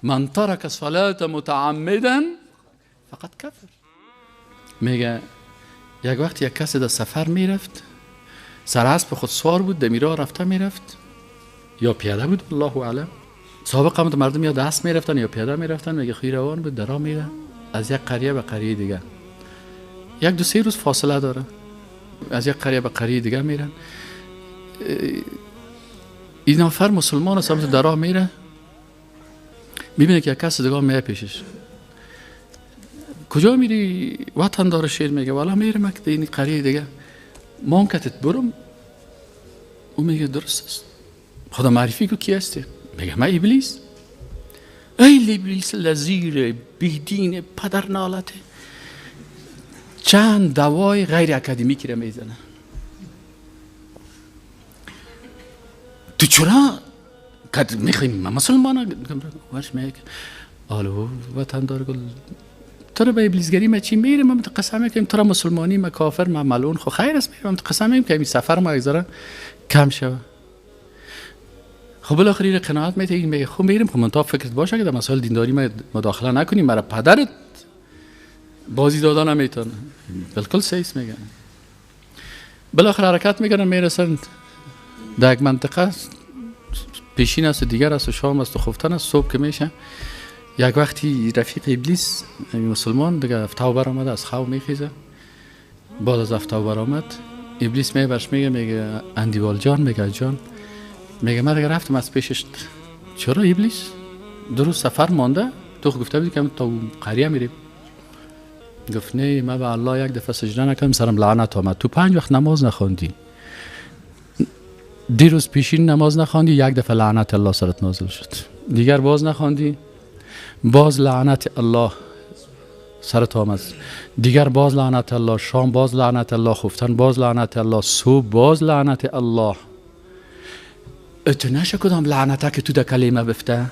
من ترک صلاة متعمدا فقد کفر. میگه یک وقت یک کسی در سفر میرفت، سر اسب خود سوار بود، دمیرا رفته میرفت یا پیاده بود الله اعلم. سابق هم مردم یا دست میرفتن یا پیاده میرفتن. میگه خیر روان بود، درا میره از یک قریه به قریه دیگه، یک دو سه روز فاصله داره، از یک قریه به قریه دیگه میرن. این نفر مسلمان است، هم درا میره، میبینه که یک کس دیگه میاد پیشش. کجا میری وطن داره شیر؟ میگه والا میرم که این قریه دیگه، ما هم کتت برم. او میگه درست است، خدا معرفی کو کی هستی؟ میگه من ابلیس. ای ابلیس لزیر بیدین پدر نالته، چند دوای غیر اکادمیکی را میزنه. تو چرا که میخوایی من مسلمان ورش میگه آلو وطن دار گل تو رو به ابلیسگری ما چی میرم؟ من قسم میکنم تو را مسلمانی ما کافر ما ملعون خو خیر است، میرم قسم میکنم که این سفر ما یک کم شوه. خب بالاخره این قناعت میته، این میگه خب میرم، خب من تا فکرت باشه که در مسائل دینداری ما مداخله نکنیم، مرا پدرت بازی دادن نمیتونه. بالکل سیس میگن. بالاخره حرکت میکنن، میرسن در یک منطقه پیشین است و دیگر است و شام است و خفتن است. صبح که میشه یک وقتی رفیق ابلیس مسلمان دیگه افتاو برآمده، از خواب میخیزه. بعد از افتاو برآمد ابلیس میگه برش، میگه اندیوال جان، میگه جان، میگه من دیگه رفتم از پیشش. چرا ابلیس؟ دو روز سفر مانده، تو گفته بودی که تا قریه میریم. گفت نه، من به الله یک دفعه سجده نکردم سرم لعنت آمد. تو 5 وقت نماز نخوندی، دیروز پیشین نماز نخواندی، یک دفعه لعنت الله سرت نازل شد. دیگر باز نخواندی، باز لعنت الله سرت آمد. دیگر باز لعنت الله، شام باز لعنت الله، خفتن باز لعنت الله، صبح باز لعنت الله. اتو نشه کدام لعنته که تو در کلمه بفته؟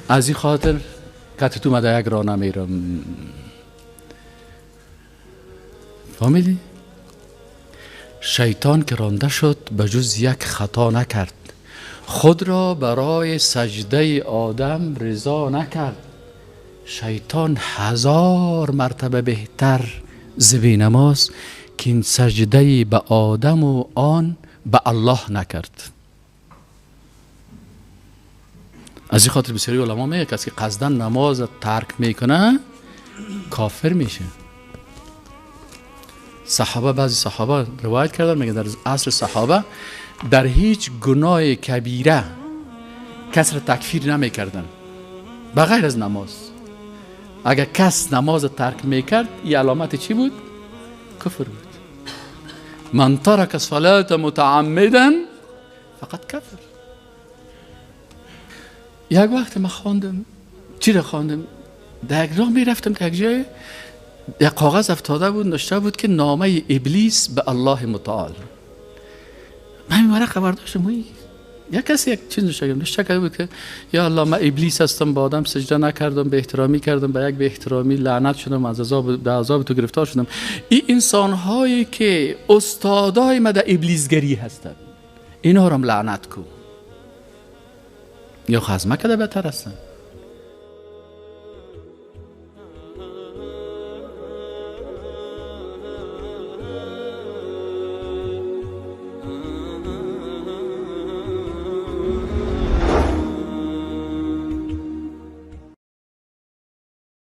از این خاطر که تو مده یک را نمیرم. فهمیدی؟ شیطان که رانده شد به جز یک خطا نکرد، خود را برای سجده آدم رضا نکرد. شیطان 1000 مرتبه بهتر ز بی نماز که این سجده به آدم و آن به الله نکرد. از این خاطر بسیاری علما میگه کسی که قصدا نماز ترک میکنه کافر میشه. صحابه، بعضی صحابه روایت کردن میگه در عصر صحابه در هیچ گناه کبیره کس را تکفیر نمیکردن بغیر از نماز. اگر کس نماز ترک میکرد این علامت چی بود؟ کفر بود. من ترک صلاة متعمدا فقط کفر. یک وقت من خواندم، چی را خواندم؟ در یک راه میرفتم که یک جای یک کاغذ افتاده بود، نوشته بود که نامه ابلیس به الله متعال. من این ورقه برداشتم، یک کسی یک چیز نوشته کرده بود که یا الله من ابلیس هستم، با آدم سجده نکردم، به احترامی کردم، به یک به احترامی لعنت شدم، از عذاب به عذاب تو گرفتار شدم. این انسان هایی که استادای ما در ابلیسگری هستند، اینا رو هم لعنت کو. یا خزمه کده بهتر هستن.